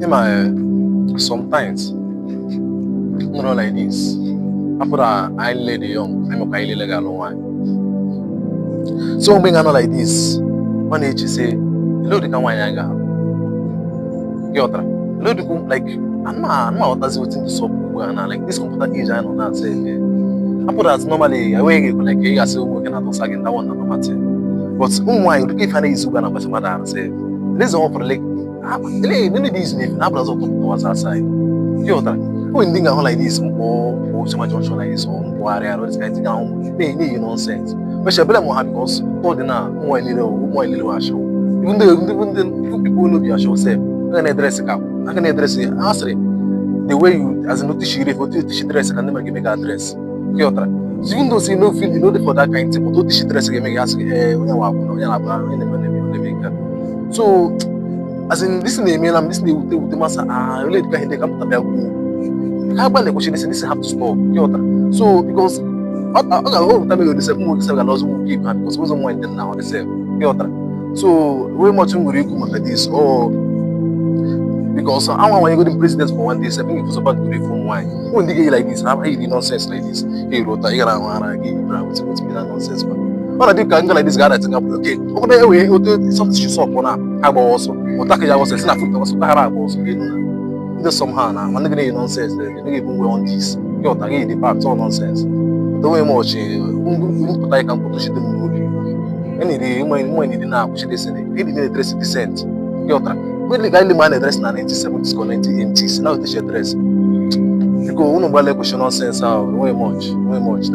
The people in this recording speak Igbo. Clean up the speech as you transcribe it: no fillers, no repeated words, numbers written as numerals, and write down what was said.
Ịma, sometimes nọrọ like this, after anyị niile dị young, anyị mekwa anyị niile ga-alụ nwaanyị. So mgbe ị ga-anọ like this, ọ na-eche sị, ele ụdị ka nwaanyị anyị ga-alụ? Gị ghọtara? Ele ụdị, like, anụ aghọtazi wetin dị sup ugbu a na like this computer age anyị nọ na-asa eme. After that, normally enweghị ekwe like ị ga-asị ụmụ nwoke na-atọsa gị, that one na normal thing. But ụmụ nwaanyị, ụdị ife a na-eyizi ugbu a na-agbasa mmadụ arụ sef. Elezi ọ fọrọ like ele nene dị izu na-efe na-abụrụ ọzọ tọpụtawaza aside. Gị ghọtara? O nwere ndị ga-ahụ like this, mkpọ mkpọ Chima Junction like this, or mkpọgharị arụ this kind thing ahụ na-eyi nonsense. Which I blame ha because ọ dị na ụmụ nwaanyị niile wụ ashawo. Even though even people no be ashawo sef, aga na-edress ka aga na-edress. Ha sịrị the way you, as in, otu iri otu isi dress ka ndị mmadụ ga-eme gị address. Gị ghọtara? So even though say you no feel you no dey for that kind thing, but otu isi dress ga-eme gị, asị gị, ee, onye nwa akwụna, onye na-agba, onye na-eme na-eme na-eme nke a. So as in, this na-eme na m, this na-ewute ewute masa. Ah, ole dịka ihe ndị ka mpụta bịa kwuo ka agbalị kwesịrị this have to stop. Gị ghọtara? So because ọ ga-eweta megodi sef, ụmụ nwoke sef ga-alọzi ụmụ nwoke ibe ha because ụzọ nwaanyị ndị nna ahụ sef. Gị ghọtara? So way much m nwere ikwu maka this, oh, because anwa nwanyegodi m president for one day sef, m ga-efuso back to ụmụ nwaanyị, ụmụ ndị ga-eyi like this, ha yiri nonsense like this, ha eru ụta, ị gara ahụ ara gị bra wetin wetin be that nonsense kwa? Ọ na-adị ka nga like this ga-ada tinga. Okay, ọ bụrụ ewe otu something should sup na ha gbawa ọsọ, ụta ka ya ọsọ si na foot ọsọ ka ha agba ọsọ ga-enu na ndị somehow na ma ndị ga na-eyi nonsense, ndị ga-ebu ngwe on this gị ọta gị dị part all nonsense. But onwe m ọchị mpụta ka mkpụtụchite m n'obi eniri nwe nidi na-akwụsị this thing, ịdị na-edress decent. Gị ọtara? When ka ndị ma na-edress na 1970s ka 1980s na otu dress, biko unu gbalị kwụsị nonsense ahụ. Enweghị much, enweghị much.